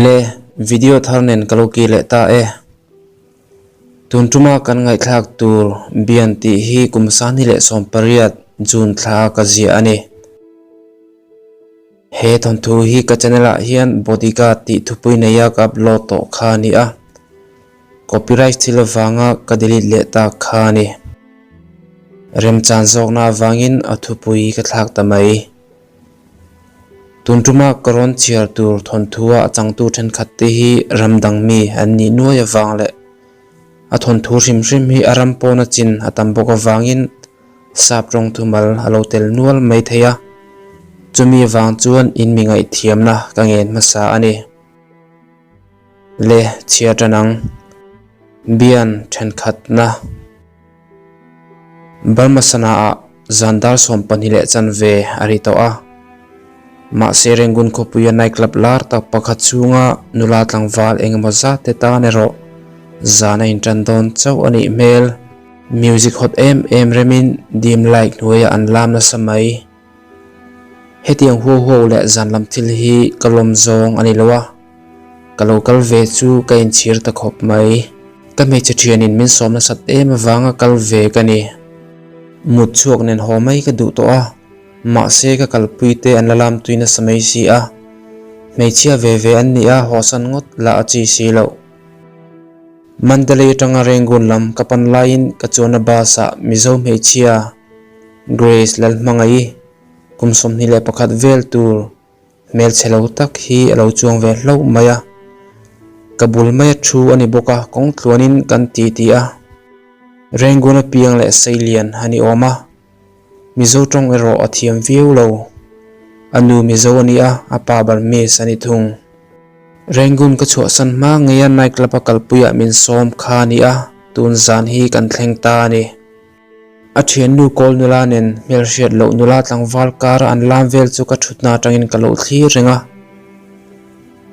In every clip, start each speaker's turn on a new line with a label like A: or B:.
A: Le, video thar nen ka lo kir leh ta e. Tun tuma kan ngaihthlak tur Bian tih hi kum sangni leh 18 June thla a ka ziah a ni. He thawnthu hi ka channel ah hian Bodyguard tih thupui neia ka upload tawh kha a ni a. Copyright thil avanga ka delete leh tak kha a ni. Remchan zawkna avangin a thupui ka thlak ta mai. Tun tuma ka rawn chhiar tur thawnthu-a a changtu thenkhat te hi ram dang mi an nih nuai avang leh a thawnthu hrim hrim hi a ram pawna chin a tam bawk avangin sap rawng thumal a lo tel nual mai thei a, chumi avang chuan in mi ngaihthiamna ka ngen hmasa a ni. Le chhiar tan ang. Bian thenkhatna. Burma sana ah zan dar 12 leh chanve a ri tawh a. Mahse Rangoon khawpuia night club lar tak pakhat chhunga nula tlangval engemaw zat te tan erawh zan a intan dawn chauh a nih hmel. Music hot em em remin dim light hnuaiah an lam nasa mai. Hetiang huau huau leh zan lam thil hi ka lawm zawng a ni lo a, ka lo kal ve chu ka inchhir ta khawp mai. Ka hmeichhe thianin min sawm nasat em avanga kal ve ka ni. Mut chhuak nen haw mai ka duh tawh a, mahse ka kalpui te an la lam tui nasa mai si a. Hmeichhia ve ve an ni a, hawsan ngawt lah a chi si loh. Mandalay atanga Rangoon lam ka pan laiin ka chuanna bus ah Mizo hmeichhia Grace Lalhmangaih kum 21 vel tur hmelchhe lo tak hi a lo chuang ve hlauh mai a. Ka bul maia thu a ni bawk a, kawng tluanin kan ti ti a. Rangoon a piang leh Seilian a ni awm a, Mizo tawng erawh a thiam viau lo. A nu Mizo a ni a, a pa Burmese a ni thung. Rangoon ka chhuahsan hma ngeia night club a kalpuiah min sawm kha a ni a, tun zan hi kan thleng ta a ni. A thiannu kawl nula nen hmelhriat loh nula tlangval kara an lam vel chu ka thutna atangin ka lo thlir reng a.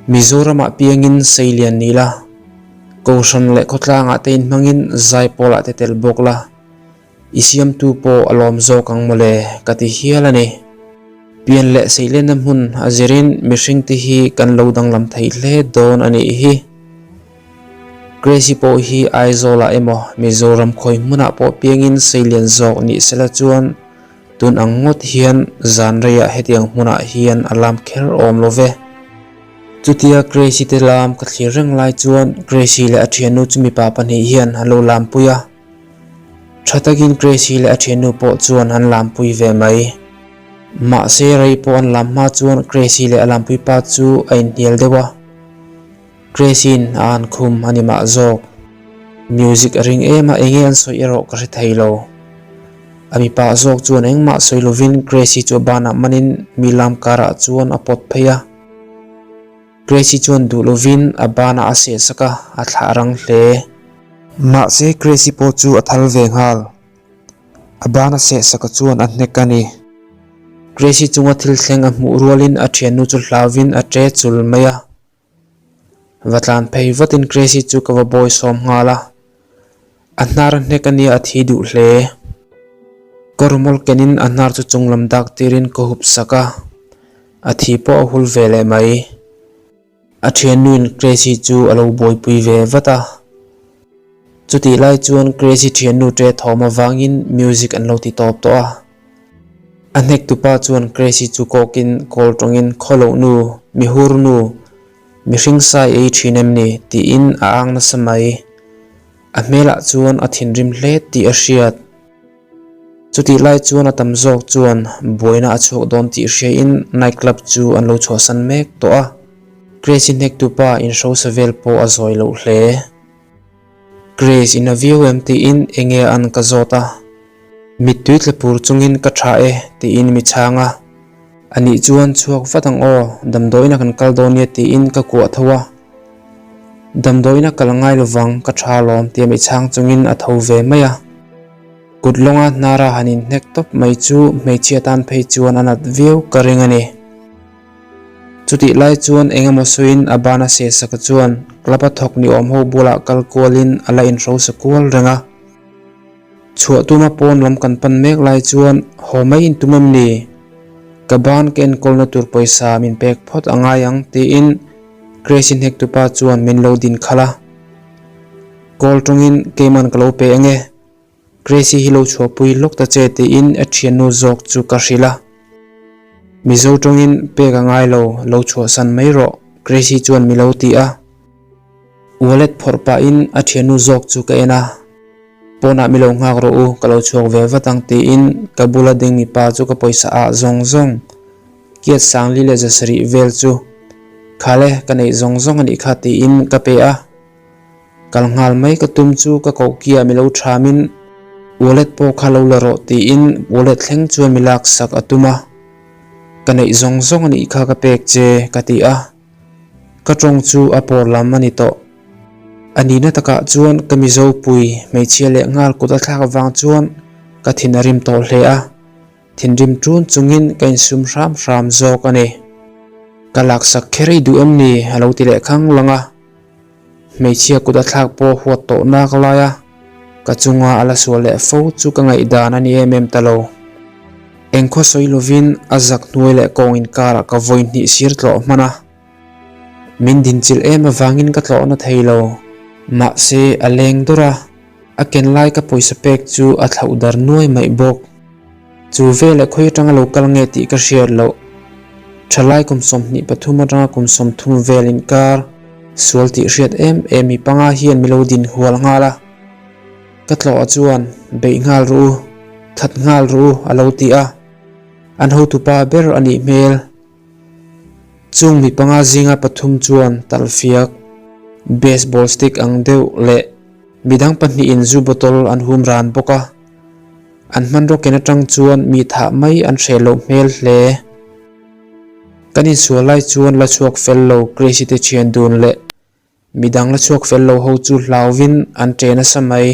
A: Mizoramah piangin Seilian ni la, Kohhran leh khawtlangah te inhmangin Zaipawlah te tel bawk la, i siamtu pawh a lawm zawk ang mawle ka ti hial a ni. Pian leh seilenna hmun a zirin mihringte hi kan lo danglam thei hle dawn a nih hi. Grace-i pawh hi Aizawl-ah emaw Mizoram khawi hmunah pawh piangin seilian zawk nih sela chuan tun ang ngawt hian zan reiah hetiang hmunah hian a lam kher awm lo ve. Chutia Grace-i te lam ka thlir reng lai chuan Grace-i leh a thiannu chu mipa pahnih hian an lo lampui a. Tha takin Grace-i leh a thiannu pawh chuan an lampui ve mai. Mahse rei pawh an lam hma chuan Grace-i leh a lampui pa chu a inhnial deuh a. Grace-in a an khum a ni mah zawk. Music a ring em a, enge an sawi erawh ka hre thei lo. A mipa zawk chuan engmah sawi lovin Grace-i chu a banah manin mi lam karah chuan a pawt phei a. Grace-i chuan duh lovin a banah a seh sak a, a thlah rang hle. Mahse Grace-i pawh chu a thal ve nghal. A bana seh saka chuan a hnek a ni. Grace-i chunga thil thleng a hmuh rualin a thiannu chu hlauvin a ṭe chul mai a. Va tlan phei vatin Grace-i chu ka va bawi sawm nghal a. A hnar a hnek a nia a thi duh hle. Ka rumol kenin a hnar chu chunglam dak tirin ka hup sak a. A thi pawh a hul ve leh mai. A thiannuin Grace-i chu a lo buaipui ve vat a. Chutih lai chuan Grace-i thiannu ṭe thawm avangin music an lo ti tawp tawh a. A hnek tupa chuan Grace-i chu kawkin kawl tawngin khaw loh nu, mihur nu, mihring sai ei thin em ni? tiin a ang nasa mai. A hmelah chuan a thinrim hle tih a hriat. Chutih lai chuan a tam zawk chuan buaina a chhuak dawn tih hriain night club chu an lo chhuahsan mek tawh a. Grace-i hnek tupa inhrosa vel pawh a zawi loh hle. Grace in a viau em tiin enge an ka zawt a, mittui tla pur chungin ka tha e tiin mi chhang a, anih chuan chhuak vat ang aw, damdawiin a kan kal dawn nia tiin ka kuah tho a, damdawiin a kal ngai lovang ka tha alawm tia mi chhang chungin a tho ve mai a, kut lawnga hnara han inhnek tawp mai chu hmeichhia tan phei chuan a nat viau ka ring a ni. Chutih lai chuan eng emaw sawiin a bana seh saka chuan club a thawk ni awm ho bulah kal kualin a la inhrosa kual reng a. Chhuah tuma pawn lam kan pan mek lai chuan haw mai in tum em ni? Ka ban ka enkawlna tur pawisa min pek phawt a ngai ang tiin Grace-i hnektupa chuan min lo din khalh a. Call tawngin keiman ka lo pe ange. Grace-i hi lo chhuahpui lawk ta che tiin a thiannu zawk chu ka hrilh a. Mizo tawngin pek a ngai lo, lo chhuahsan mai rawh Grace-i chuan mi lo ti a. Wallet phawrh pahin a thiannu zawk chu ka en a. Pawnah mi lo nghak rawh u, ka lo chhuak ve vat ang tiin ka bula ding mipa chu ka pawisa ah zawng zawng kiat sangli leh zasarih vel chu Khale ka neih zawng zawng a nih kha tiin ka pe a. Kal nghal mai ka tum chu ka kohkiah mi lo thamin wallet pawh kha lo la rawh tiin wallet thleng chuan mi laksak a tum a. Ka neih zawng zawng a nih kha ka pek che ka ti a. Ka tawng chu a pawr lam a ni tawh. A nihna takah chuan ka Mizo pui hmeichhia leh nghal kut a thlak avang chuan ka thin a rim tawh hle a, thinrim ṭun chungin ka insum hram hram zawk a ni. Ka laksak kher i duh em ni? a lo ti leh khang lang a. Hmeichhia kut a thlak pawh huat tawh nak lai a, ka chunga a la sual leh fo chu ka ngaihdan a ni em em ta lo. Engkhaw sawi lovin a zak hnuai leh kawng inkarah ka vawi hnih sir tlawh hman a. Min dinchilh em avangin ka tlawhna thei lo. Mahse a leng dawrh a, a ken lai ka pawisa pek chu a thlauh dar nuai mai bawk. Chu veleh khawi atanga lo kal nge tih ka hriat loh. Thalai kum 23 atanga kum 30 vel inkar sual tih hriat em em mi panga hian mi lo din hual nghal a. Ka tlawh chuan beih nghal ru u, that nghal ru u a lo ti a. An hotupa ber a nih hmel. Chung mi panga zinga pathum chuan talfiak, baseball stick ang deuh leh midang pahnihin zu bottle an hum ran bawk a. An hmanraw ken atang chuan mi thah mai an hreh loh hmel hle. Kan insual lai chuan la chhuak fel lo Gracie te thian dun leh midang la chhuak fel lo ho chu hlauvin an che nasa mai.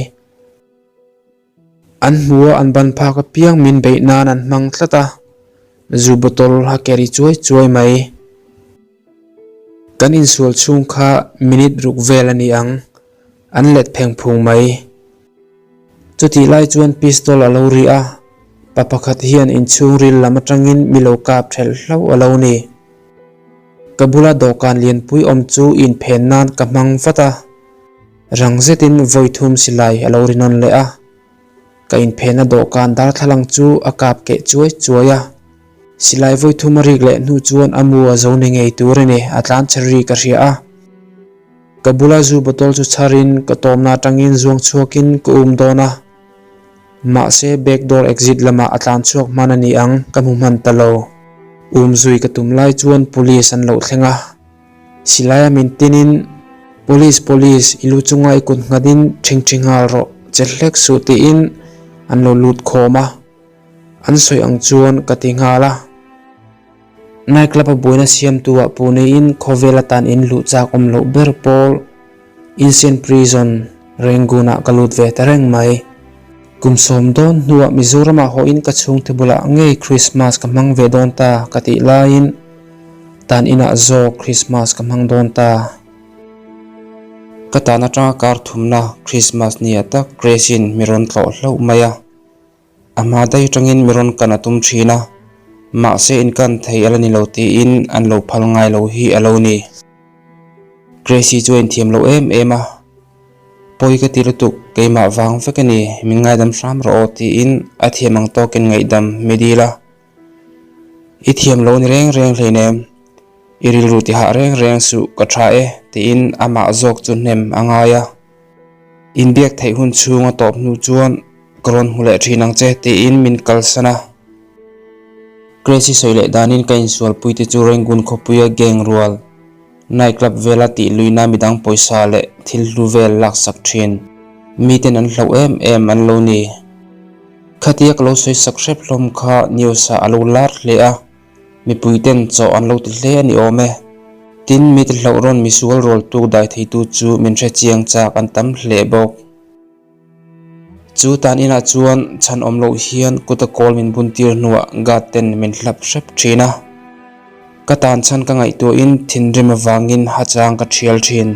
A: An hmu a an ban phak apiang min beih nan an hmang tlat a, zu bottle a carry chuai chuai mai. Kan insual chhung kha minute ruk vel a ni ang, an let pheng phung mai. Chutih lai chuan pistol a lo ri a, pa pakhat hian inchhungril lam atangin mi lo kap thelh hlauh a lo ni. Ka bula dawhkan lianpui awm chu inphen nan ka hmang vat a, rang zetin vawi thum silai a lo ri nawn leh a. Ka inphenna dawhkan darthlalang chu a kap keh chuai chuai a, silai vawi thum a rik leh hnu chuan a mu a zo ni ngei tur a ni, a tlan chhe ri ka hria a. Ka bula zu bottle chu chharin ka tawmna atangin zuang chhuakin ka um dawn a, mahse back door exit lamah a tlan chhuak hman a ni ang ka hmu hman ta lo. Um zui ka tum lai chuan police an loh thleng a, silaia min tinin Police police i lu chunga i kut nghatin ṭhingṭhi nghal rawh che hlek suh tiin an lo lut khawm a, an sawi ang chuan ka ti nghal a. Night club a buaina siamtu ah Pune-in khawvel atan in luh chak awm loh ber pawl Insian Prison, Rangoon ah ka lut ve ta reng mai. Kum sawm dawn hnuah Mizoram ah hawhin ka chhungte bulah ngei Christmas ka hmang ve dawn ta ka tih laiin tan inah zawk Christmas ka hmang dawn ta. Ka tan atanga kar thumna Christmas ni ah tak Grace-in mi rawn tlawh hlauh mai a. A hma daih atangin mi rawn kan a tum thin a, mahse inkan thei a la ni lo tiin an lo phal ngai lo hi a lo ni. Gracie chu a inthiam lo em em a, Pawi ka ti lutuk, keimah vang vek a ni, min ngaidam hram rawh aw tiin a thiam ang tawkin ngaihdam mi dil a. I thiam lo ni reng reng hleinem, i rilru ti hah reng reng suh ka tha e tiin amah zawk chu hnem a ngai a. Inbiak theih hun chhung a tawp hnu chuan ka rawn hmu leh thin ang che tiin min kalsan a. Grace-i sawi leh danin ka insualpui te chu Rangoon khawpuia gang rual night club vela tih luina midang pawisa leh thil hlu vel laksak thin miten an hlauh em em an lo ni. Khatia ka lo sawi sak hrep hlawm kha news ah a lo lar hle a. Mipui ten chaw an lo ti hle a ni awm e. Tin, mite hlauh rawn misual rawl tuk dai theitu chu min hre chiang chak an tam hle bawk. Chu tan inah chuan chhan awm loh hian kuta kawl min bun tir hnuah guard ten min hlap hrep thin a. Ka tan chhan ka ngaihtuahin thinrim avangin hachang ka thial thin.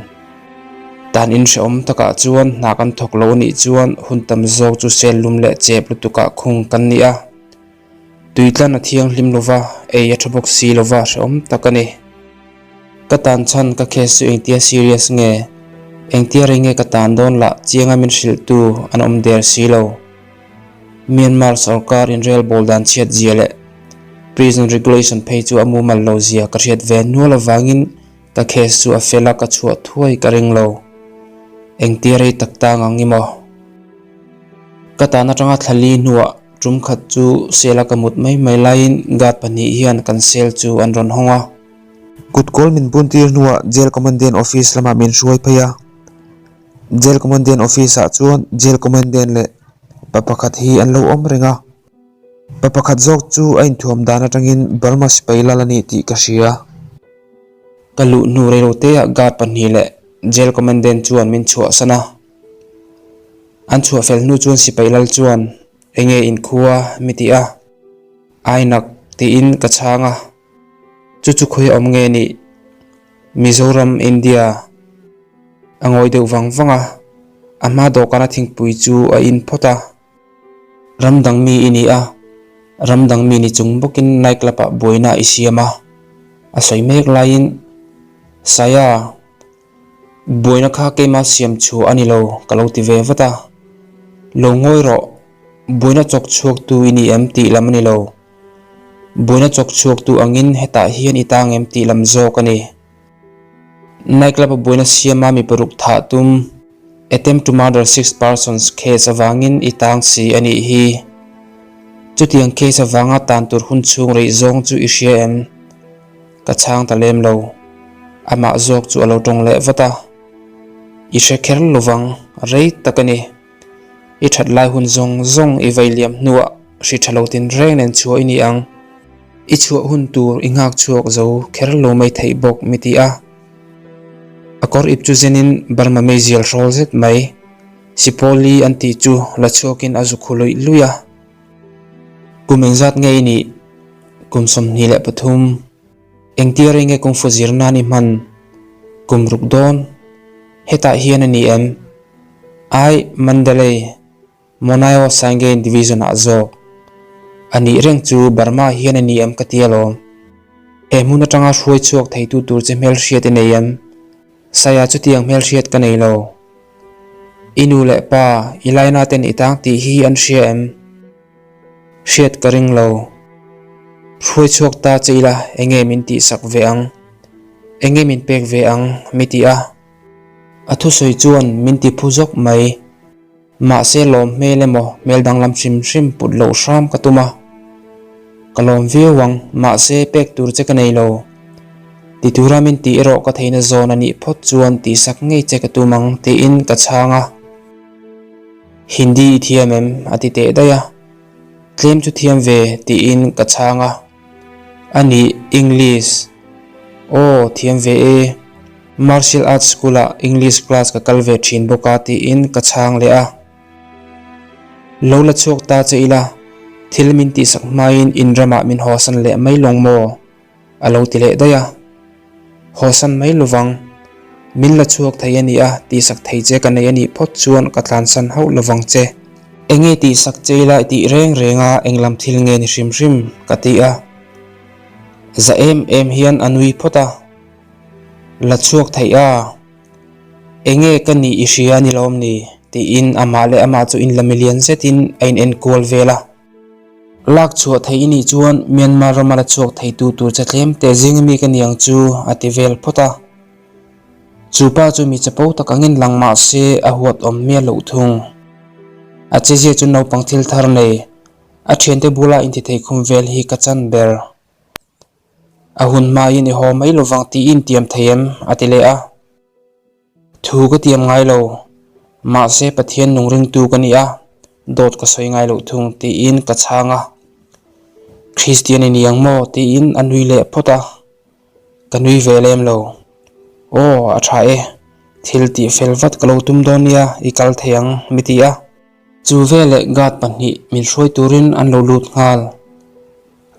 A: Tan in hrehawm takah chuan hna kan thawk lo anih chuan hun tam zawk chu sel lum leh chep lutukah khung kan ni a. Tuitlan a thianghlim lova, ei a tha bawk si lova hrehawm tak a ni. Ka tan chhan ka case chu engtia serious nge? Engtia rei nge ka tan dawn lah chianga min hrilhtu an awm der si lo. Myanmar sorkar inrel bawl dan chhiat zia leh prison regulation phei chu a mumal lo zia ka hriat ve nual avangin ka case chu a fel a ka chhuah thuai ka ring lo. Engtia rei tak tang ang i maw? Ka tan atanga thla li hnuah tum khat chu cell a ka mut mai mai laiin guard pahnih hian kan cell chu an rawn hawng a.
B: Kut kawl min buntir hnuah Jail Commandant Office lamah min hruai phei a. Jail Commandant Office ah chuan Jail Commandant leh pa pakhat hi an lo awm reng a. Pa pakhat zawk chu a inthuam dan atangin Burma sipai lal a ni tih ka hria.
A: Ka luh hnu reiloteah guard pahnih leh Jail Commandant chuan min chhuahsan a. An chhuah fel hnu chuan sipai lal chuan enge inkhua mi ti a, Ainak tiin ka chhang a. Chu chu khawi awm nge nih? Mizoram, India. A ngawi deuh vang vang a, a hma dawhkana thingpui chu a in phawt a. Ram dang mi i ni a, ram dang mi ni chung bawkin night club ah buaina i siam a, a sawi mek laiin, Saya, buaina kha keima siam chhuah a ni lo ka lo ti ve vat a. Lo ngawi rawh, buaina chawk chhuaktu i ni em tih lam a ni lo. Buaina chawk chhuaktu angin hetah hian i tang em tih lam zawk a ni. Night club a buaina siama mi paruk thah tum, attempt to murder six persons, case avangin i tang si a nih hi. Chutiang case avanga tan tur hun chhung rei zawng chu i hria em? Ka chhang ta lem lo. Amah zawk chu a lo tawng leh vat a. I hre kher lovang, rei tak a ni. I that lai hun zawng zawng i vei liam hnuah hri tha lo tin reng nen chhuah i ni ang. I chhuah hun tur i nghak chhuak zo kher lo mai theih bawk mi ti a. A kawr ip chu zenin Burma meizial hrawl zet mai Sipawli an tih chu la chhuakin a zu khu luih luih a. Kum engzat nge i nih? Kum 23. Engtia rei nge kungfu zir nan i hman? Kum ruk dawn. Hetah hian a ni em? Ai, Mandalay, Monaio Sangein Division ah zawk. A nih reng chu Burma hian a ni em ka ti alawm. He hmun atanga hruai chhuak theitu tur che hmelhriat i nei em? Saya chutiang hmelhriat ka nei lo. I nu leh pa, i laina ten i tang tih hi an hria em? Hriat ka ring lo. Hruai chhuak ta che ila enge min tihsak ve ang? Enge min pek ve ang? Mi ti a. A thusawi chuan min ti phu zawk mai. Mahse lawm hmel emaw hmel danglam hrim hrim put loh hram ka tum a. Ka lawm viau ang, mahse pek tur che ka nei lo. Ti tura min tih erawh ka theihna zawn a nih phawt chuan tihsak ngei che ka tum ang tiin ka chhang a. Hindi i thiam em? a ti teh daih a. Tlem chu thiam ve tiin ka chhang a. A nih, English. Aw, thiam ve e. Martial Arts School ah English class ka kal ve thin bawk a tiin ka chhang leh a. Lo la chhuak ta che ila, thil min tihsak hmain in ramah min hawsan leh mai lawng maw? A lo ti leh daih a. Hawsan mai lovang. Min la chhuak thei a nia, tihsak thei che ka nei a nih phawt chuan ka tlansan hauh lovang che. Enge tihsak che ila i tih reng reng a, englam thil nge ni hrim hrim? ka ti a. Za em em hian a nui phawt a. La chhuak theih a, enge ka nih i hria ni lawm ni? tiin amah leh amah chu inla milian zetin a inenkual vel a. Lak chhuah theih i nih chuan Myanmar rama la chhuak theitu tur che tlem teh zing ami ka ni ang chu a ti vel phawt a. Chu pa chu mi chapo tak angin lang mah se a huat awm miah loh thung. A chezia chu naupang thil thar nei, a thiante bula intithei khum vel hi ka chan ber. A hun hmain i haw mai lovang tiin tiam thei em? a ti leh a. Thu ka tiam ngai lo, mahse Pathian nung ringtu ka ni a, dawt ka sawi ngai loh thung tiin ka chhang a. Kristian i ni ang maw? tiin a nui leh phawt a, ka nui ve lem lo. Aw, a tha e, thil tih fel vat ka lo tum dawn nia, i kal thei ang, mi ti a. Chu veleh guard pahnih min hruai turin an lo lut nghal.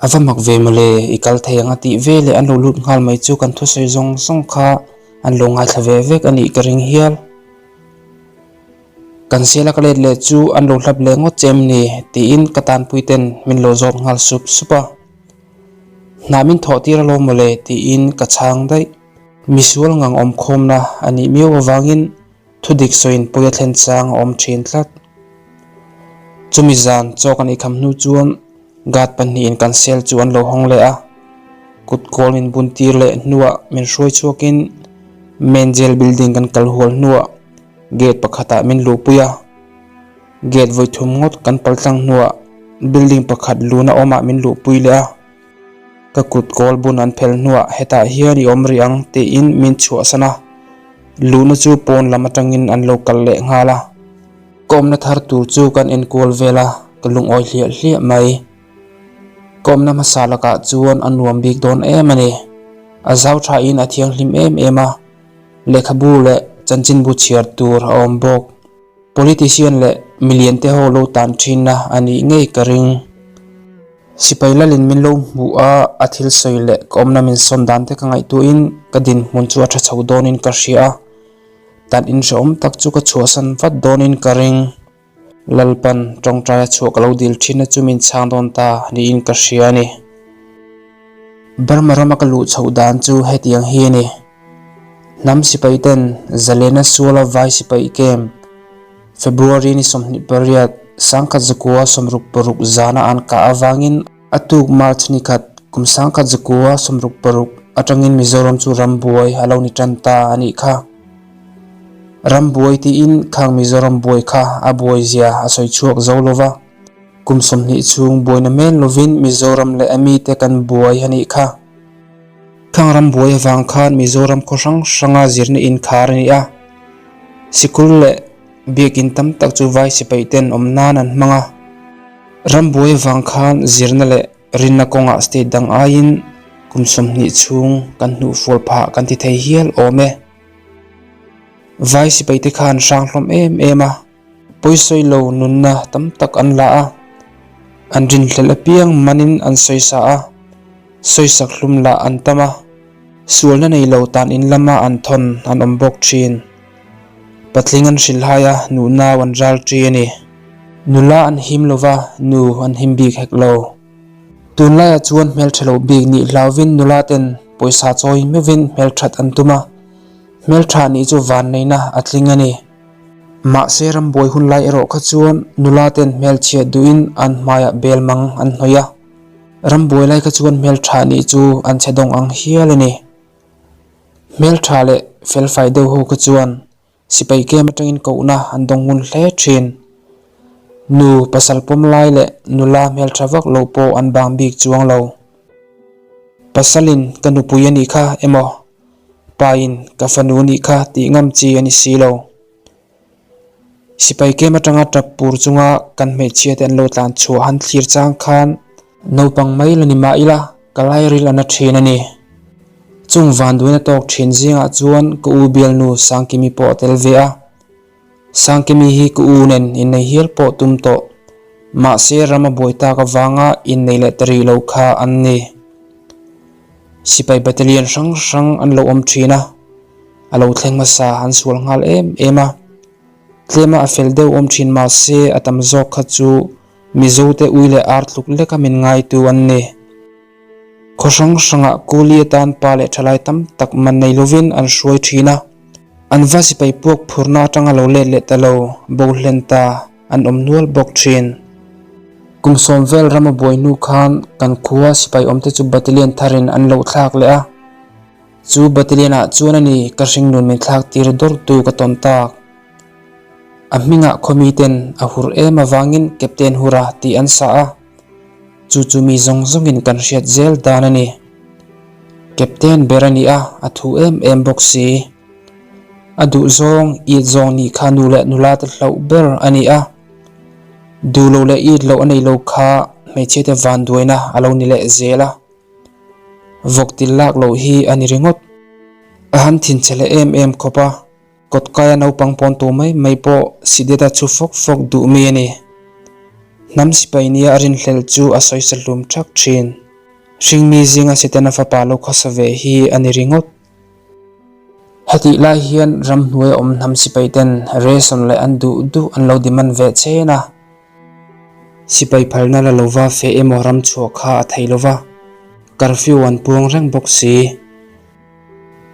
A: A va mak ve mawle, i kal thei ang a tih ve leh an lo lut nghal mai chu kan thusawi zawng zawng kha an lo ngaithla ve vek a nih ka ring hial. Kan sela ka let leh chu an lo hlap leh ngawt che em ni tiin ka tanpui ten min lo zawt nghal sup sup a. Hnah min thawh tir alawm mawle tiin ka chhang daih. Misual ngang awmkhawmna a nih miau avangin thudik sawiin pawi a thlen chang a awm thin tlat. Chumi zan chaw kan eikham hnu chuan guard pahnihin kan cell chu an lo hawng leh a, kut kawl min bun tir leh hnuah min hruai chhuakin main jail building kan kal hual hnuah gate pakhatah min luhpui a. Gate vawi thum ngawt kan pal tlang hnuah building pakhat luna awmah min luhpui leh a. Ka kut kawl bun an phel hnuah hetah hian i awm rih ang tiin min chhuahsan a, luhna chu pawn lam atangin an lo kal leh nghal a. Ka awmna thar tur chu kan enkual vel a, ka lungawi hliah hliah mai. Ka awmna hmasa lakah chuan a nuam bik dawn em a ni. A zau thain a thianghlim em em a, lehkhabu leh chanchinbu chhiar tur a awm bawk. Politician leh milian te ho lo tan thinna a nih ngei ka ring. Sipai lalin min lo hmuh a, a thil sawi leh ka awmna min sawn dan te ka ngaihtuahin ka dinhmun chu a tha chho dawnin ka hria a, tan inhrehawm tak chu ka chhuahsan vat dawnin ka ring. Lalpan tawngtaia chhuah ka lo dil thinna chu min chhang dawn ta niin ka hria a ni. Burma rama ka luh chhoh dan chu hetiang hi a ni. Hnam sipai ten Zalena Suala Vai Sipai Camp, February ni 28, 1966 zana an kah avangin a tuk March ni khat kum 1966 atangin Mizoram chu rambuai a lo ni tan ta a nih kha. Rambuai tiin khang Mizoram buai kha a buai zia a sawi chhuak zo lova, kum 20 chhung buaina men lovin Mizoram leh a mite kan buai a nih kha. Khang ram buai avang khan Mizoram khaw hrang hranga zirna inkhar a ni a, sikul leh biakin tam tak chu vai sipai ten awm nan an hmang a. Ram buai avang khan zirna leh rinna kawngah state dang aiin kum 20 chhung kan hnuh fual phah kan ti thei hial awm e. Vai sipai te khan hrang hlawm em em a. Pawisawi lo nunna tam tak an la a, an rinhlelh apiang manin an sawisa a, sawisak hlum lah an tam a, sualna nei lo tan in lama an thawn an awm bawk thin. Patling an hrilhhai a, nu nau an ral ṭi a ni. Nula an him lo va, nu an him bik hek lo. Tunlaiah chuan hmelṭha lo bik nih hlauvin nula ten pawisa chawi meuhin hmelṭhat an tum a, hmelṭha nih chu vanneihna a tling a ni. Mahse rambuai hun lai erawh kha chuan nula ten hmelchhiat duhin an hmaiah bel mang an hnawih a, rambuai lai kha chuan hmeltha nih chu an chhe dawng ang hial a ni. Hmeltha leh felfai deuh ho kha chuan sipai kem atangin kohna an dawng ngun hle thin. Nu pasal pawm lai leh nula hmeltha vak lo pawh an bang bik chuang lo. Pasalin ka nupui a nih kha emaw Pain ka fanu nih kha tih ngam chi a ni si lo. Sipai kem atanga tap pur chunga kan hmeichhia te an lo tlan chhuah han thlir chang khan naupang mai la ni mah ila ka lairil a na thin a ni. Chung vanduaina tawk thin zingah chuan ka u bialnu Sangkimi pawh a tel ve a. Sangkimi hi ka u nen innei hial pawh tum tawh. Mahse ram a buai tak avanga innei leh ta rih lo kha an ni. Sipai battalion hrang hrang an lo awm thin a, a lo thleng hmasa an sual nghal em em a. Tlema a fel deuh awm thin mahse a tam zawk kha chu Mizo te ui leh ar tluk leka min ngaitu an ni. Khaw hrang hrangah kuli atan pa leh thalai tam tak man nei lovin an hruai thin a, an va sipai puak phurna atanga lo let leh ta lo bo hlen ta an awm nual bawk thin. Kum sawm vel rama buai hnu khan kan khua sipai awmte chu battalion tharin an lo thlak leh a, chu battalion ah chuan a ni ka hringnun min thlak tir dawrtu ka tawn tak. A hmingah khawmi ten a hur em avangin Captain Hura tih an sa a. Chu chu mi zawng zawngin kan hriat zel dan a ni. Captain ber a ni a, a thu em em bawk si. A duh zawng, it zawng nih kha nu leh nula te hlauh ber a ni a. Duh loh leh it loh a nei lo kha hmeichhia te vanduaina a lo ni leh zel a. Vawk til lak loh hi a ni ringawt. A han thinchhe leh em em khawp a. Kawtkaia naupang pawn tu mai mai pawh Sideta chu fawk fawk duh mi a ni. Hnam sipai nia a rinhlelh chu a sawisa hlum thak thin. Hringmi zinga Setana fapa lo khawsa ve hi a ni ringawt. Hetih lai hian ramhnuaia awm hnam sipai ten ration leh an duh duh an lo demand ve chen a. Sipai phalna la lova feh emaw ramchhuah kha a thei lova, curfew an puang reng bawk si.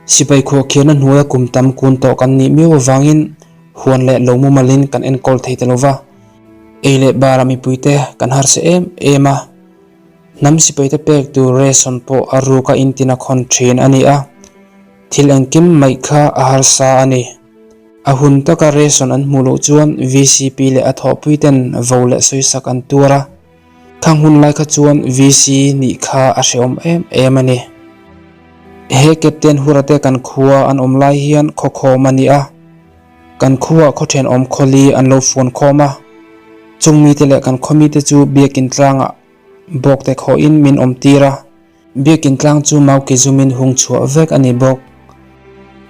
A: Sipai khuahkhiarna hnuaia kum tam kun tawh kan nih miau avangin huan leh lo mumalin kan enkawl thei ta lo va. Ei leh bara mipuite kan harsa em em a. Hnam sipaite pek tur ration pawh a ruka intin a khawn thin a ni a. Thil engkim maih kha a harsa a ni. A hun taka ration an hmuh loh chuan VCP leh a thawhpuiten vo leh sawisak an tuar a. Khang hun lai kha chuan VC nih kha a hrehawm em em a ni. He Captain Hura te kan khua an awm lai hian khawkhawm a ni a. Kan khuaah khaw thenawm khawli an lo fuan khawm a. Chung mite leh kan khaw mite chu biakin tlangah bawkte khawhin min awm tir a. Biakin tlang chu Mauki zumin hung chhuah vek a ni bawk.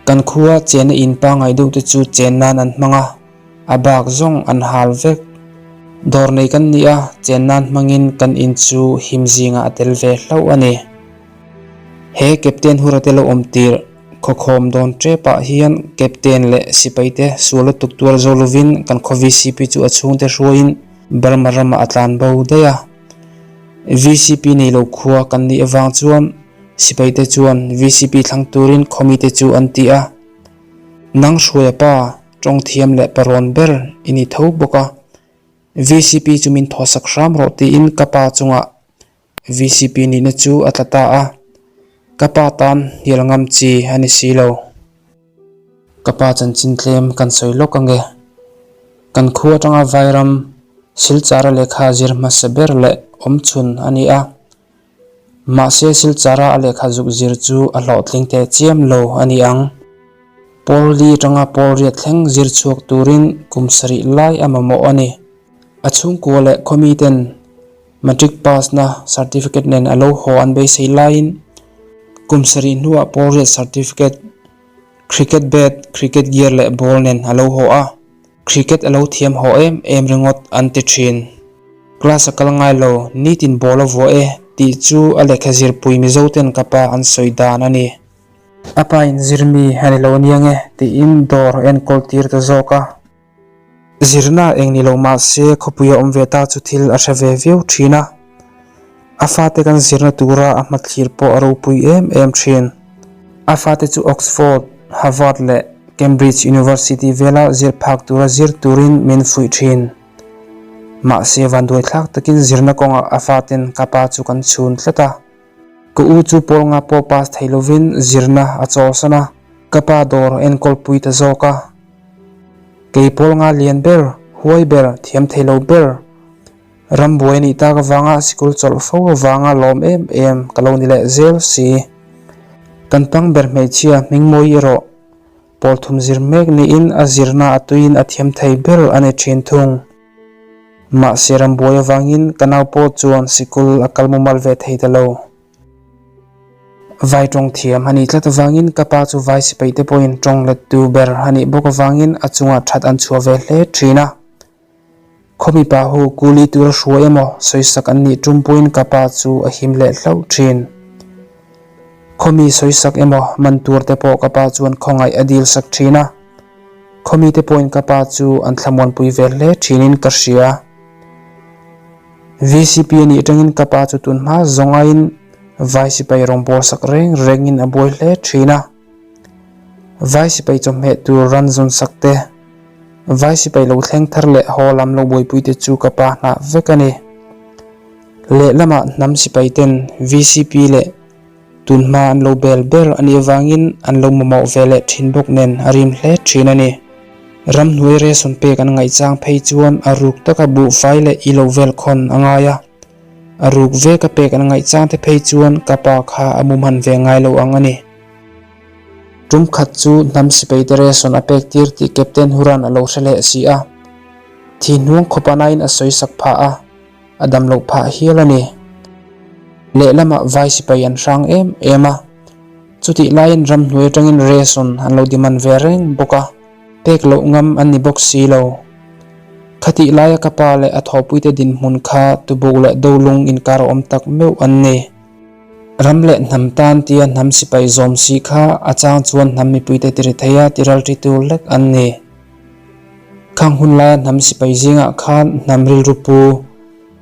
A: Kan khua chenna in pangngai deuh te chu chen nan an hmang a, a bak zawng an hal vek. Dawr nei kan ni a, chen nan hmangin kan in chu him zingah a tel ve hlauh a ni. He Captain Hura te lo awm tir khawkhawm dawn tepah hian Captain leh sipai te sual lutuk tuar zo lovin kan khaw VCP chu a chhungte hruaiin Burma ramah a tlan bo daih a. VCP nei lo khua kan nih avang chuan sipaite chuan VCP thlang turin khawmite chu an ti a. Nang hruaia pa, tawng thiam leh parawn ber i ni tho bawk a. VCP chu min thawsak hram rawh tiin ka pa chungah VCP nihna chu a tla ta a. Ka pa tan hnial ngam chi a ni si lo. Ka pa chanchin tlem kan sawi lawk ange. Kan khu atanga Vairam Silchara lehkha zir hmasa ber leh awmchhun a ni a. Mahse Silchara a lehkha zuk zir chu a hlawhtling teh chiam lo a ni ang. Pawl li atanga pawl riat thleng zir chhuak turin kum sarih lai a mamawh a ni. A chhungkua leh khawmi ten Matric pass na certificate nen a lo haw an beisei laiin kum sarih hnuah pawl riat certificate, cricket bat, cricket gear leh ball nen a lo haw a, cricket a lo thiam haw em em ringawt an ti thin. Class a kal ngai lo, nitin ball a vuah e tih chu a lehkha zirpui Mizo ten ka pa an sawi dan a ni. A pa in zirmi a ni lo aniang e tiin dawr a enkawl tir ta zawk a. Zirna eng ni lo mah se khawpui a awm ve ta chu thil a hre ve viau thin a, a fate kan zirna tura a hmathlir pawh a ropui em em thin. A fate chu Oxford, Harvard leh Cambridge University vela zir phak tura zir turin min fuih thin. Mahse vanduaithlak takin zirna kawngah a faten ka pa chu kan chhun tlat a. Ka u chu pawl nga pawh pass thei lovin zirna a chawlsan a, ka pa dawr a enkawl pui ta zawk a. Kei pawl nga lian ber, huai ber, thiam thei lo ber, rambuai a nih tak avanga sikul chawlh fo avanga lawm em em ka lo ni leh zel si. Kan pang ber hmeichhia hmingmawi erawh pawl thum zir mek niin a zirna a tuiin a thiam thei ber a ni thin thung. Mahse rambuai avangin ka nau pawh chuan sikul a kal mumal ve thei ta lo. Vai tawng thiam a nih tlat avangin ka pa chu vai sipai te pawhin tawng lettu ber a nih bawk avangin a chungah that an chhuah ve hle thin a. Khaw mipa ho kuli tura hruai emaw sawisak an nih tum pawhin ka pa chu a him leh hlauh thin. Khaw mi sawisak emaw man tur te pawh ka pa chuan khawngaih a dil sak thin a. Khaw mi te pawhin ka pa chu an thlamuanpui ve hle thinin ka hria. VCP a nih atangin ka pa chu tun hma zawngain vai sipai rawngbâwl sak reng rengin a buai hle thin a. Vai sipai chawhmeh tur ran zawn sak te, vai sipai lo thleng thar leh haw lam lo buaipui te chu ka pa hnah vek a ni. Lehlamah hnam sipai ten VCP leh Tun hma an lo bel ber a nih avangin an lo mamawh ve leh thin bawk nen a rim hle thin a ni. Ramhnuai ration pek an ngaihchang phei chuan a ruk taka buhfai leh i lo vel khawn a ngai a. A ruk veka pek an ngaihchang te phei chuan ka pa kha a mu hman ve ngai lo ang a ni. Tum khat chu hnam sipai te ration a pek tir tih Captain Huran a lo hre leh si a. Thi hnuang khawp anain a sawi sak phah a. A dam loh phah hial a ni. Lehlamah vai sipai an hrang em em a, chutih laiin ramhnuai atangin ration an lo demand ve reng bawk a, pek loh ngam an ni bawk si lo. Khatih laia ka pa leh a thawhpuite dinhmun kha tubuk leh dolung inkar awm tak meuh an ni. Ram leh hnam tan tia hnam sipai zawm si kha a chang chuan hnam mipuite tiri theia tiralṭi tur lek an ni. Khang hun laia hnam sipai zingah khan hnam rilru pu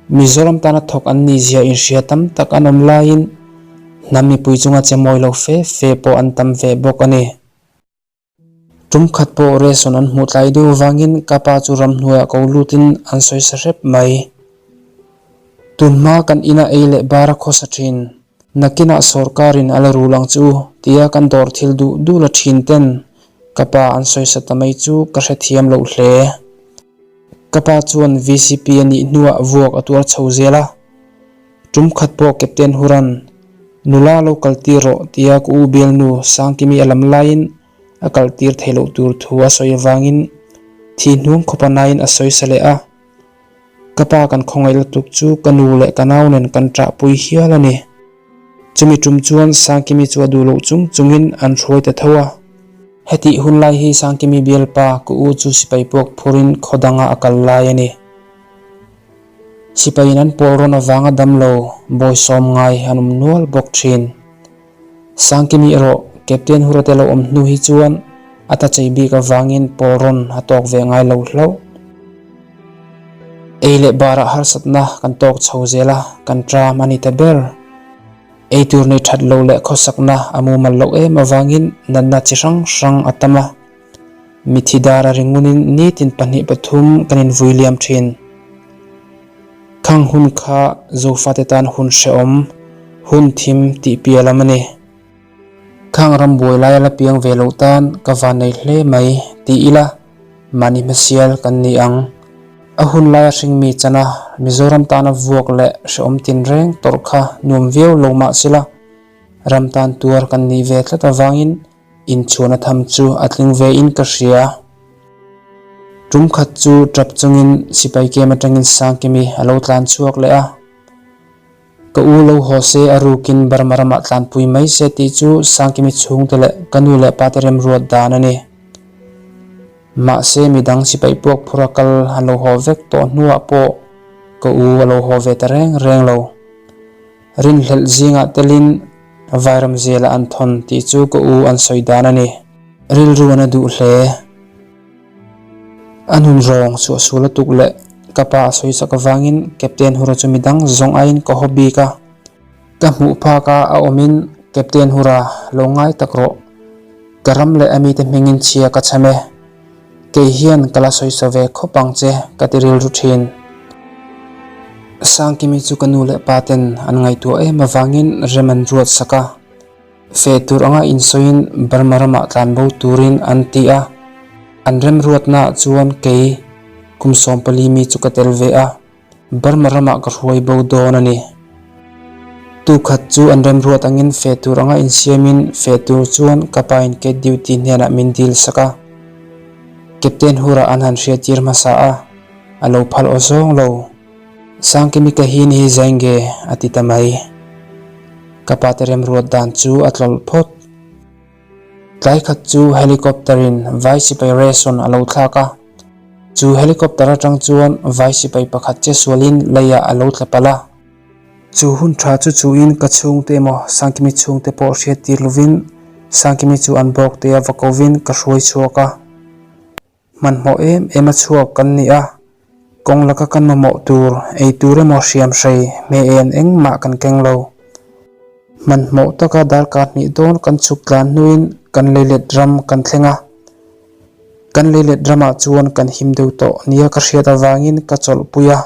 A: Mizoram tana thawk an nih zia inhria tam tak an awm laiin Hnam mipui chunga che mawi lo fe fe pawh an tam ve bawk a ni. Tum khat pawh ration an hmuh tlai deuh vangin ka pa chu ramhnuaiah ko lutin an sawi sa hrep mai. Tunhma kan ina ei leh bar a khawsa thin. Nakinah sawrkarin a la rul ang chu tia kan dawr thil duh duh la thin ten ka pa an sawi sa ta mai chu ka hrethiam loh hle. Ka pa chuan vcp a nih hnuah vuak a tuar chho zel a. Tum khat pawh Captain Huran, Nula lo kal tir rawh tia ka u bialnu Sangkimi a lam laiin a kal tir thei loh tur thu a sawi avangin thi hnuang khawpa naiin a sawi sa leh a. Ka pa kan khawngaih lutuk chu ka nu leh ka nau nen kan ṭahpui hial a ni. Chumi tum chuan Sangkimi chu a duh loh chung chungin an hruai ta tho a. Hetih hun lai hi Sangkimi bialpa ka u chu sipai puak phurin khaw danga a kal lai a ni. Sipaiin an pawl rawn avanga damlo bawisawm ngai an awm nual bawk thin. Sangkimi erawh Captain Hurate lo awm hnu hi chuan a ta chei bik avangin pawl rawn a tawk ve ngai lo hlauh. Ei leh barah harsatna kan tawk chho zel a, kan ṭam a ni ta ber. Ei tur nei ṭhat lo leh khawsakna a mumal loh em avangin natna chi hrang hrang a tam a. Mithi dar a ringunin nitin pahnih pathum kan invui liam thin. Khang hun kha Zofate tan hun hrehawm, hun thim tih piah lam a ni. Khang ram buai laia la piang ve loh tan ka van nei hle mai ti ila mahni hmasial kan ni ang. A hun laia hringmi chana Mizoram tana vuak leh hrehawm tinreng tawrh kha nuam viau lo mah sela ram tan tuar kan nih ve tlat avangin Inchhuahna tham chu a tling ve in ka hria. Tum khat chu tap chungin sipai kem atangin Sangkimi a lo tlan chhuak leh a. Ka u lo haw se a rukin Burma ramah tlanpui mai se tih chu Sangkimi chhungte leh ka nu leh pate remruat dan a ni. Mahse midang sipai puak phura kal an lo haw vek tawh hnuah pawh ka u a lo haw ve ta reng reng lo. Rinhlelh zingah telin Vairam zela an thawn tih chu ka u an sawi dan a ni. Rilru an a duh hle. A nun rawng chhuah sual a tuk leh ka pa a sawi chak avangin Captain Hura chu midang zawng aiin ka haw bik a. Ka hmuh phak a a awmin Captain Hura lo ngai tak rawh. Ka ram leh a mite hmingin chhia ka chhem e. Kei hian ka la sawi saw ve khawp ang che ka ti rilru thin. Sangkimi chu ka nu leh pa ten an ngaihtuah em avangin rem an ruat sak a. Feh tur anga insawiin Burma ramah tlan bo turin an ti a. An remruatnaah chuan kei kum 14 mi chu ka tel ve a. Burma ramah ka hruai bo dawn a ni. Tukhat chu an remruat angin feh tur anga insiamin feh tur chuan ka pa in Cat Duty hnenah min dil sak a. Captain Hura an han hriattir hmasa a, a lo phal aw zawng lo. Sangkimi ka hi ni hi zainge a ti ta mai. Ka pa te remruat dan chu a tlawlh phawt. Tlai khat chu helicopter in vai sipai ration a lo thlak a. Chu helicopter atang chuan vai sipai pakhat che sualin leiah a lo tla palh a. Chu hun tha chu chuin ka chhungte emaw Sangkimi chhungte pawh hriat tir lovin Sangkimi chu an bawk te a va kovin ka hruai chhuak a. Hmanhmawh em em a chhuak kan ni a, kawng laka kan mamawh tur ei tur emaw hriam hrei hme en engmah kan keng lo. Hmanhmawh taka darkar hnih dawn kan chhuk tlan hnuin kan leilet ram kan thleng a. Kan leilet ramah chuan kan him deuh tawh nia ka hriat avangin ka chawlhpui a.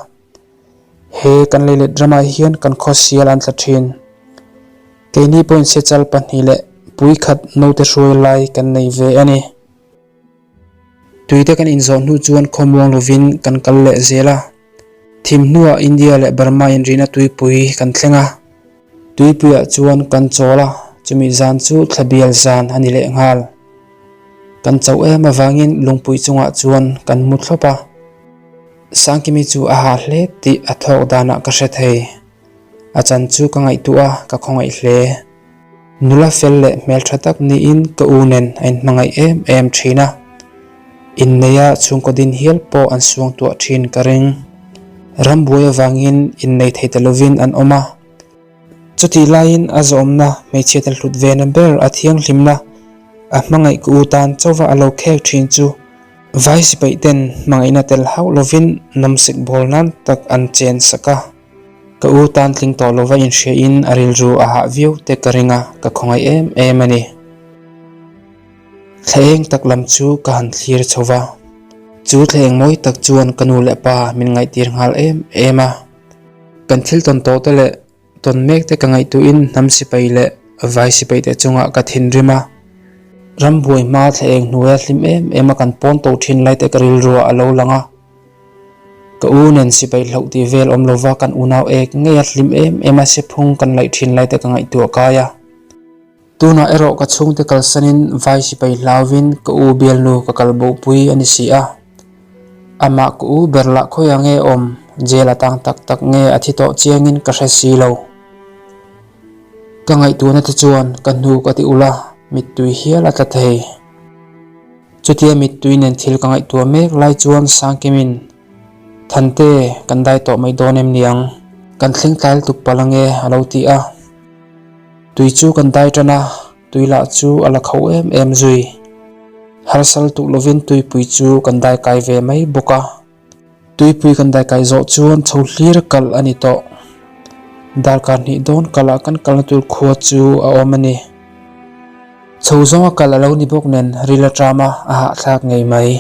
A: He kan leilet ramah hian kan khawsial an tla thin. Keini pawhin sechal pahnih leh pui khat naute hruai lai kan nei ve a ni. Tuite kan inzawh hnu chuan khawmuang lovin kan kal leh zel a. Thim hnuah India leh Burma inrina tuipui kan thleng a. Tuipuiah chuan kan chawl a, chumi zan chu thlabial zan a ni leh nghal. Kan chauh em avangin lungpui chungah chuan kan mu thlawp a. Sangkimi chu a hah hle tih a thawk danah ka hre thei. A chan chu ka ngaihtuah a, ka khawngaih hle. Nula fel leh hmeltha tak niin ka u nen a inhmangaih em em thin a. Inneia chhungkaw din hial pawh an suangtuah thin ka ring. Rambuai avangin innei thei ta lovin an awm a. Chutih laiin a zawmna hmeichhiate hlut vena ber a thianghlimna a hmangaih ka u tan chauva a lo khek thin chu vai sipaih ten hmangaihna tel hauh lovin nawmsik bawl nan tak an chen sak a. Ka u tan tling tawh lova inhriain a rilru a hah viau te ka ring a, ka khawngaih em em a ni. Thla eng tak lam chu ka han thlir chho va, chu thla eng mawi tak chuan ka nu leh pa min ngaihtir nghal em em a. Kan thil tawn tawh te leh tawn mek te ka ngaihtuhin hnam sipai leh vai sipai te chungah ka thinrim a. Rambuai hma thla eng hnuaia hlim em em a kan pawn to thin lai te ka rilruah a lo lang a. Ka u nen sipai hlauh tih vel awm lova kan unau ek ngei a hlim em em a sephung kan laih thin lai te ka ngaihtuah kai a. Tunah erawh ka chhungte kalsanin vai sipai hlauvin ka u bialnu ka kal bohpui a ni si a. Amah ka u ber lah khawiah nge awm, jail a tang tak tak nge a thi tawh chiangin ka hre si lo. Ka ngaihtuahna te chuan ka hnuk a ti ulh a, mittui hial a tla thei. Chutia mittui nen thil ka ngaihtuah mek lai chuan Sangkimin, Thante, kan dai tawh mai dawn em niang? Kan thleng tlai lutuk palh ange a lo ti a. Tui chu kan dai tan a, tui lah chu a la kho em em zui. Harsal tuk lovin tuipui chu kan dai kai ve mai bawk a. Tuipui kan dai kai zawh chuan chho hlir kalh a ni tawh. Darkar hnih dawn kalh ah kan kalna tur khua chu a awm a ni. Chho zawnga kalh a lo ni bawk nen ril a ṭam a, a hahthlak ngei mai.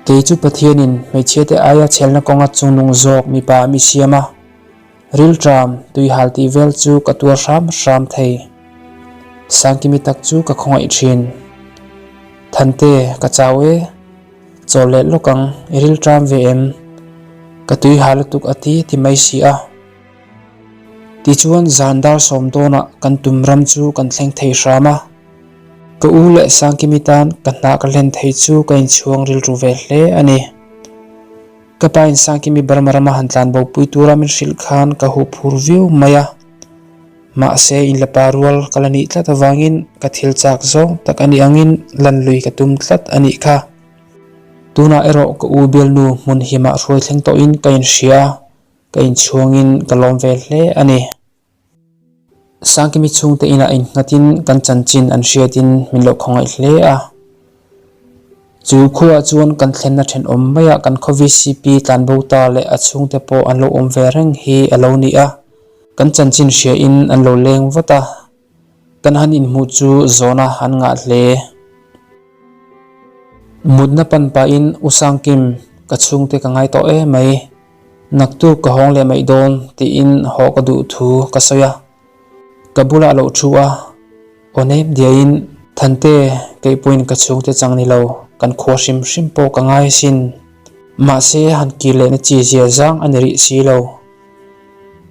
A: Kei chu Pathianin hmeichhiate aia chhelna kawnga chungnung zawk mipa a mi siam a. Rilṭam, tuihal tih vel chu ka tuar hram hram thei. Sangkimi tak chu ka khawngaih ṭhin. Thante, ka chau e. Chawl leh lawk ang, i rilṭam ve em? Ka tuihal lutuk a ti ti mai si a. Tichuan zan dar sawm dawnah kan tum ram chu kan thleng thei hram a. Ka u leh Sangkimi tan ka hna ka hlen thei chu ka inchhuang rilru ve hle a ni. Ka pa in Sangkimi Burma rama han tlan bo pui tura min hrilh khan ka huh phur viau mai a. Mahse in la pa rual ka la nih tlat avangin ka thil chak zawng tak a nih angin lan lui ka tum tlat a nih kha. Tunah erawh ka u bialnu hmun himah hruai thleng tawhin ka inhria a, ka inchhuangin ka lawm ve hle a ni. Sangkimi chhungte inah innghatin kan chanchin an hriatin min lo khawngaih hle a. Chu khuaah chuan kan thlenna thenawm maiah kan khaw VCP tlanbo ta leh a chhungte pawh an lo awm ve reng hi a lo ni a. Kan chanchin hriain an lo leng vat a. Kan han inhmuh chu zawna an ngah hle. Mutna pan pahin U Sangkim, ka chhungte ka ngai tawh em mai. Naktuk ka hawng leh mai dawn tiin haw ka duh thu ka sawi a. Ka bulah loh thu a, aw nem diaiin Thante kei pawhin ka chhungte chang ni lo, kan khua hrim hrim pawh ka ngai asin. Mahse han kir lehna chi zia zang a ni rih si lo.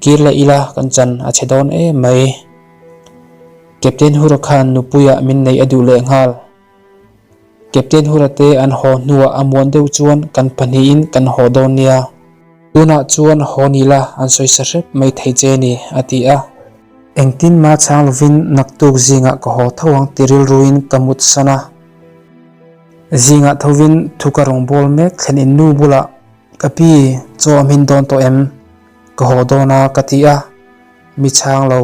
A: Kir leh ila kan chan a chhe dawn em mai. Captain Hura khan nupuiah min neih a duh leh nghal. Captain Hura te an haw hnuah a muan deuh chuan kan pahnihin kan haw dawn nia. Tunah chuan haw ni la an sawi sa hrep mai thei che ni, a ti a. Engtin mah chhang lovin naktuk zingah ka haw tho ang ti rilruin ka mut san a. Zingah thovin thu ka rawn bawl mek thlen in nu bulah, Ka pi, chaw a hmin dawn tawh em? Ka haw dawn a, ka ti a. Mi chhang lo.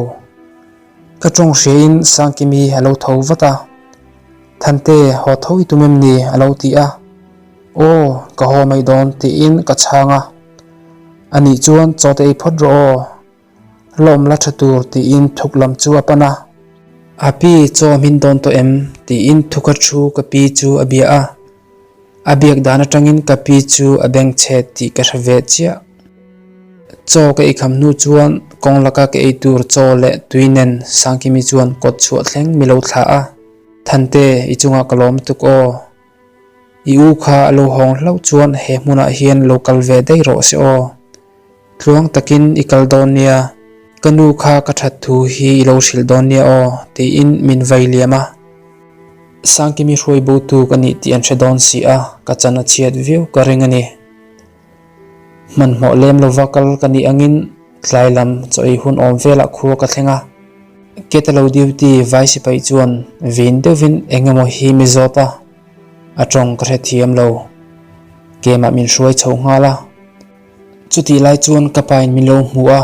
A: Ka tawng hriain Sangkimi a lo tho vat a, Thante, haw tho i tum em ni? a lo ti a. Aw, ka haw mai dawn tiin ka chhang a. Anih chuan chaw te ei phawt rawh aw, lawm la tha tur tiin thuk lam chu a pan a. A pi, chaw a hmin dawn tawh em? tiin thuka thu ka pi chu a bia a. A biak dan atangin ka pi chu a beng chhet tih ka hre ve chiah. Chaw ka eikham hnu chuan kawng laka ka ei tur chaw leh tui nen Sangkimi chuan kawt chhuah thleng mi lo thlah a. Thante, i chungah ka lawm tuk aw. I u kha a lo hawng hlauh chuan he hmunah hian lo kal ve daih rawh se aw. Tluang takin i kal dawn nia, ka nu kha ka that thu hi i lo hrilh dawn nia aw, tiin min vai liam a. Sangkimi hruai botu ka nih tih an hre dawn si a, ka chan a chhiat viau ka ring a ni. Hmanhmawh lem lova kal ka nih angin tlai lam chaw ei hun awm velah khua ka thleng a. Keta lo duty vai sipai chuan vin deuhin eng emaw hi mi zawt a, a tawng ka hrethiam lo. Kemah min hruai chho nghal a. Chutih lai chuan ka pain min lo hmu a,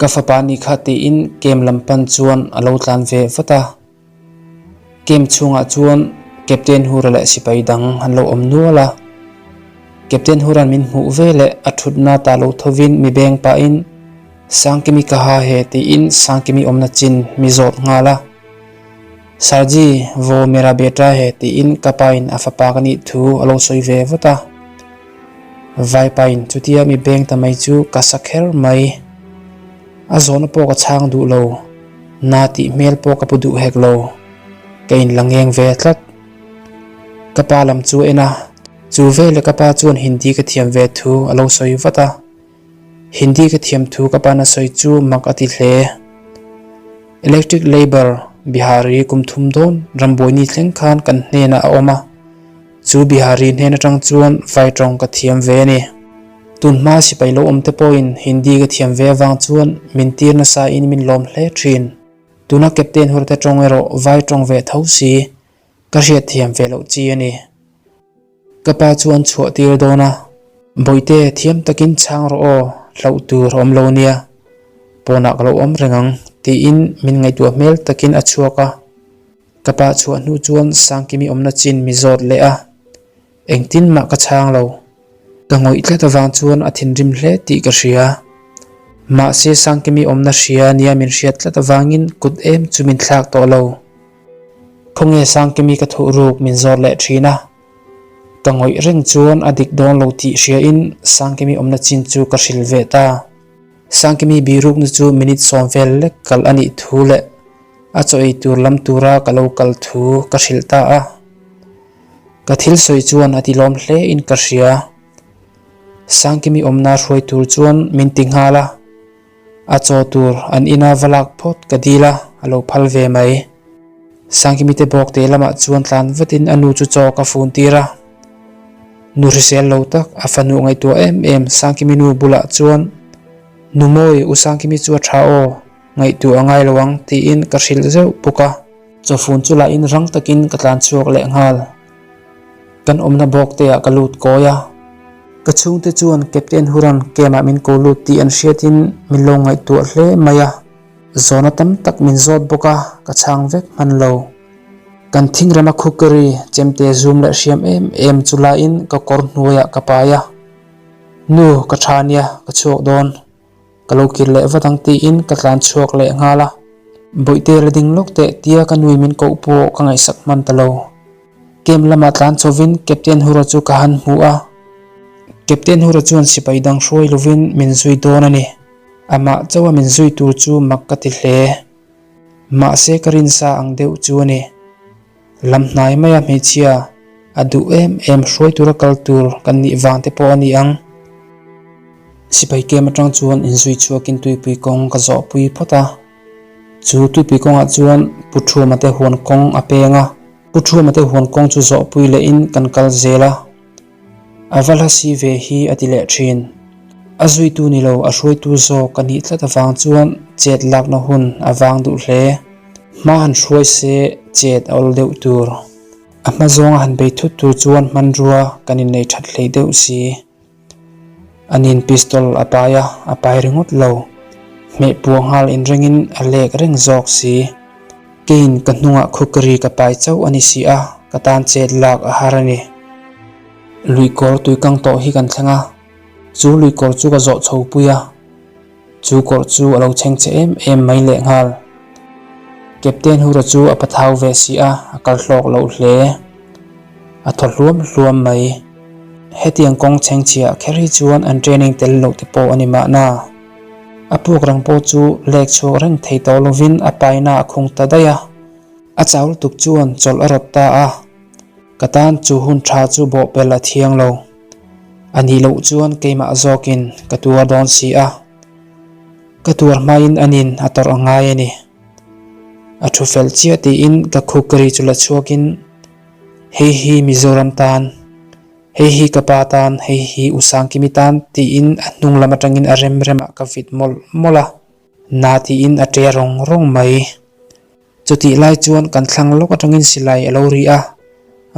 A: ka fapa nih kha tiin kem lam pan chuan a lo tlan ve vat a. Kem chhungah chuan Captain Hura leh sipai dang an lo awm nual a. Captain Hura'n min hmuh ve leh a thutna ta lo thovin mi beng pahin. Sangkimi ka ha he tiin Sangkimi awmna chin mi zawt nghal a. Sarji, Vaw mera beta he tiin ka pain a fapa ka nih thu a lo sawi ve vat a. Vaipain chutia mi beng ta mai chu ka sa kher mai. A zawhna pawh ka chhang duh lo, na tih hmel pawh ka pu duh hek lo. Ka inla ngeng ve tlat. Ka pa lam chu a en a, chu veleh ka pa chuan Hindi ka thiam ve thu a lo sawi vat a. Hindi ka thiam thu ka pan a sawi chu mak a ti hle. Electric Labour Bihari kum thum dawn rambuaini thleng khan kan hnenah a awm a, chu Bihari hnen atang chuan vai tawng ka thiam ve a ni. Tun hma sipai lo awm te pawhin Hindi ka thiam ve avang chuan min tir nasa in min lawm hle thin. Tuna Captain Hurte tawng erawh vai tawng ve tho si ka hriatthiam ve loh chi a ni. Ka pa chu an chhuah tir dawn a, Bawihte thiam takin chhang rawh aw, hlauh tur a awm lo nia, pawnah ka lo awm reng ang tiin min ngaihtuah hmel takin a chhuak a. Ka pa chhuah hnu chuan Sangkimi awmna chin mi zawt leh a, engtin mah ka chhang lo. Ka ngawih tlat avang chuan a thinrim hle tih ka hria. Mahse Sangkimi awmna hria nia min hriat tlat avangin kut em chu min thlak tawh lo. Khawnge Sangkimi ka thuh ruk min zawt leh thin a, ka ngawih reng chuan a dik dawn lo tih hriain Sangkimi awmna chin chu ka hrilh ve ta. Sangkimi birukna chu minute sawm vel lek kal a nih thu leh a chaw ei tur lam tura ka lo kal thu ka hrilh ta a. Ka thil sawi chuan a ti lawm hle in ka hria. Sangkimi awmna hruai tur chuan min ti nghal a. A chaw tur an ina va lak phawt ka dil a, a lo phal ve mai. Sangkimi te bawk te lamah chuan tlan vatin a nu chu chaw ka fun tir a. Nu hrisel lo tak a fanu ngaihtuah em em Sangkimi nu bulah chuan, Nu Mawi, u Sangkimi chu a tha aw, ngaihtuah a ngai lo ang tiin ka hrilh zeuh bawk a. Chaw fun chu lahin rang takin ka tlan chhuak leh nghal. Kan awmna bawk te ah ka lut kawi a. Ka chhungte chuan Captain Huran camp ah min ko lut tih an hriatin min lo ngaihtuah hle mai a. Zawhna tam tak min zawt bawk a, ka chhang vek hman lo. Kan thingrema khukeri chemte zum leh hriam em em chu laiin ka kawr hnuaiah ka pai a. Nu, ka tha nia, ka chhuak dawn. Ka lo kir leh vat ang tiin ka tlan chhuak leh nghal a. Bawihte la ding lawk teh tia ka nui min koh pawh ka ngaihsak hman ta lo. Camp lamah tlan chhovin Captain Hura chu ka han hmu a. Captain Hura chuan sipai dang hruai lovin min zui dawn a ni. Amah chauha min zui tur chu mak ka ti hle. Mahse ka rinsa ang deuh chu a ni. Lam hnai maia hmeichhia a duh em em hruai tura kal tur kan nih vang te pawh a ni ang. Sipai kem atang chuan inzui chhuakin tuipui kawng ka zawh pui phawt a. Chu tuipui kawngah chuan Pu Thuma te huan kawng a peng a. Pu Thuma te huan kawng chu zawh pui lehin kan kal zel a. A va hla si ve hi a ti leh thin. A zuitu ni lo a hruaitu zawk a nih tlat avang chuan chet lakna hun a vang duh hle. Hma han hruai se chet a awl deuh tur. A hma zawnga han bei thut tur chuan hmanrua kan innei that hlei deuh si. Anin pistol a pai a, a pai ringawt lo. Hmeh puah nghal inrengin a lek reng zawk si. Keiin ka hnungah khukri ka pai chauh a ni si a, ka tan chet lak a har a ni. Luikawr tuikang tawh hi kan thleng a, chu luikawr chu ka zawh chho pui a, chu kawr chu a lo chheng che em em mai leh nghal. Captain Hura chu a pathau ve si a, a kal hlawk loh hle. A thaw hluam hluam mai. Hetiang kawng chheng chhiah kher hi chuan an training tel loh te pawh a ni mahna. A puk rang pawh chu lek chhuak reng thei tawh lovin a paina a khung ta daih a. A chau lutuk chuan chawlh a rawt ta a. Ka tan chu hun tha chu bawhpelh a thiang lo. A nih loh chuan keimah zawkin ka tuar dawn si a. Ka tuar hmain anin a tawrh a ngai a ni. A thu fel chiah tiin ka khukri chu la chhuakin, Hei hi Mizoram tan, hei hi ka pa tan, hei hi U Sangkimi tan tiin a hnung lam atangin a rem remah ka vit mawlh mawlh a. Na tiin a ṭe rawng rawng mai. Chutih lai chuan kan thlang lawk atangin silai a lo ri a,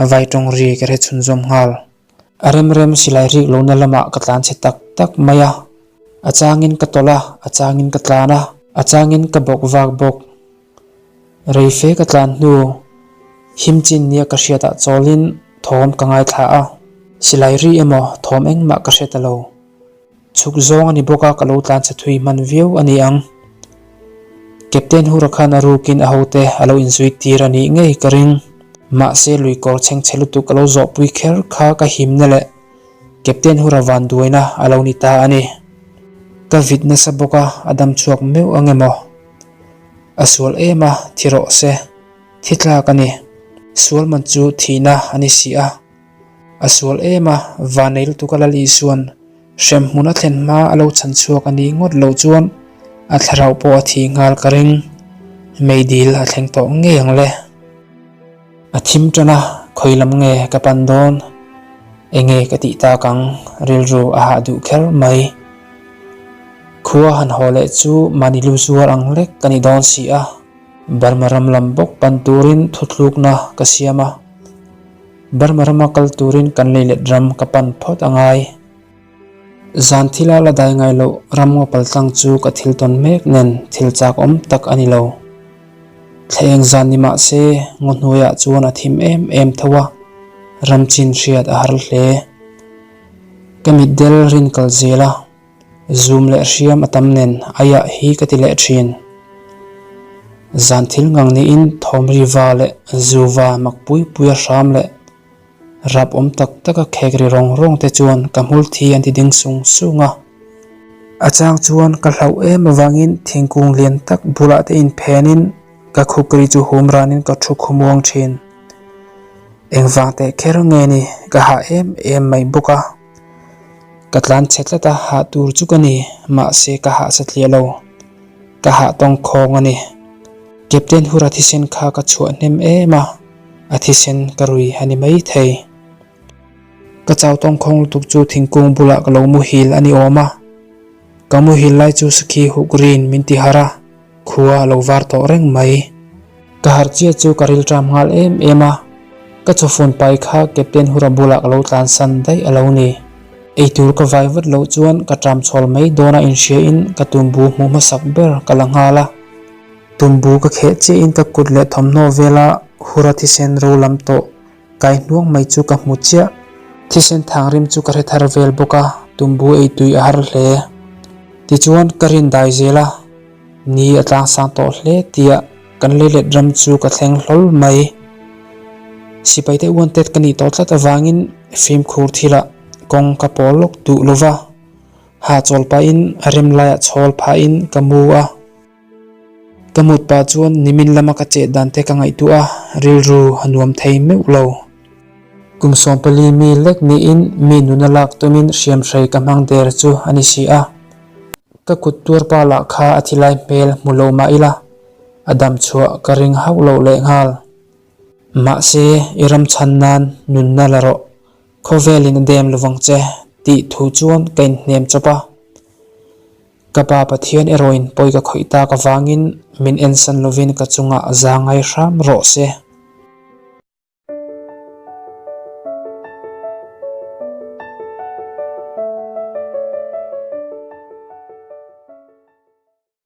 A: a vai tawng ri ka hre chhunzawm nghal. A remrem silai rik lohna lamah ka tlan chhe tak tak mai a, a changin ka tawlh a, a changin ka tlan a, a changin ka bawk vak bawk. Rei fe ka tlan hnu, him chin nia ka hriatah chawlin thawm ka ngaithla a, silai ri emaw thawm engmah ka hre ta lo. Chhuk zawng a ni bawk a, ka lo tlan chhe thui hman viau a ni ang. Captain Hura khan a rukin a hote a lo inzui tir a nih ngei ka ring. Mahse lui kawr chhengchhe lutuk a lo zawhpui kher kha ka himna leh Captain Hura vanduaina a lo ni ta a ni. Ka vit nasa bawk a, a dam chhuak meuh ang emaw? A sual em a, thi rawh se. Thi tlak a ni. Sual man chu thihna a ni si a. A sual em a, vanei lutuk a Lal Isuan hremhmun a thlen hma a lo chhan chhuak a nih ngawt loh chuan a thlarau pawh a thi nghal ka ring. Meidil a thleng tawh ngei ang le. A thim tan a, khawi lam nge ka pan dawn? Enge ka tih tak ang? Rilru a hah duh kher mai. Khua han haw leh chu mahni lu zuar ang lek ka ni dawn si a. Burma ram lam bawk pan turin thuthlukna ka siam a. Burma rama kal turin kan lei let ram ka pan phawt a ngai. Zan thila la dai ngai loh ram ngaw paltlang chu ka thil tawn mek nen thil chak awm tak a ni lo. Thla eng zan ni mah se ngaw hnuaiah chuan a thim em em tho a, ram chin hriat a har hle. Ka mitdel rin kal zel a. Zum leh hriam a tam nen aiah hi ka ti leh thin. Zan thil ngang niin thawmri va leh zu va mak pui pui a hram leh rap awm tak tak a khek ri rawng rawng te chuan ka hmul thi an ti ding sung sung a. A chang chuan ka hlauh em avangin thingkung lian tak bulah te inphenin ka khukri chu hum ranin ka thu khumuang thin. Engvang teh kher nge ni ka hah em em mai bawk a. Ka tlan chhe tlat a, hah tur chu ka ni, mahse ka hah satliah lo. Ka hah tawng khawng a ni. Captain Hura thisen kha ka chhuah hnem em a, a thisen ka rui a ni mai thei. Ka chau tawng khawng lutuk chu thingkung bulah ka lo muhil a ni awm a. Ka muhil lai chu sakhi huk rin min ti harh a. Khua a lo var tawh reng mai. Ka harh chiah chu ka rilṭam nghal em em a, ka chawfun pai kha Captain Hura bulah ka lo tlansan daih a lo ni. Eitur ka vai vat loh chuan ka ṭam chhawl mai dawna inhriain ka tumbu hmuh hmasak ber ka la nghal a. Tumbu ka kheh chiahin ka kut leh thawmhnaw vela Hura thisen ro lam tawh kai hnuang mai chu ka hmu chiah. Thisen thang rim chu ka hre thar vel bawk a, tumbu eitui a har hle. Tichuan ka rin dai zel a. Ni a tlang sang tawh hle tia kan leilet ram chu ka thleng hlawl mai. Sipaite uantet ka nih tawh tlat avangin fimkhur thilah kawng ka pawl lawk duh lo va, hahchawl pahin a rem laiah chhawl phahin ka mu a. Ka mut pah chuan nimin lama ka chet dan te ka ngaihtuah a, rilru a nuam thei meuh lo. Kum 14 mi lek niin mi nuna lak tumin hriamhrei ka hmang der chu a ni si a. Ka kut tuar pa lah kha a thi lai hmel hmu lo mah ila, a dam chhuah ka ring hauh loh lehnghal. Mahse, i ram chhan nan nunna la rawh, khawvelin a dem lovang che tih thu chuan ka inhnem chawp a. Ka pa Pathian erawhin pawi ka khawih tak avangin min ensan lovin ka chungah za ngai hram rawh se.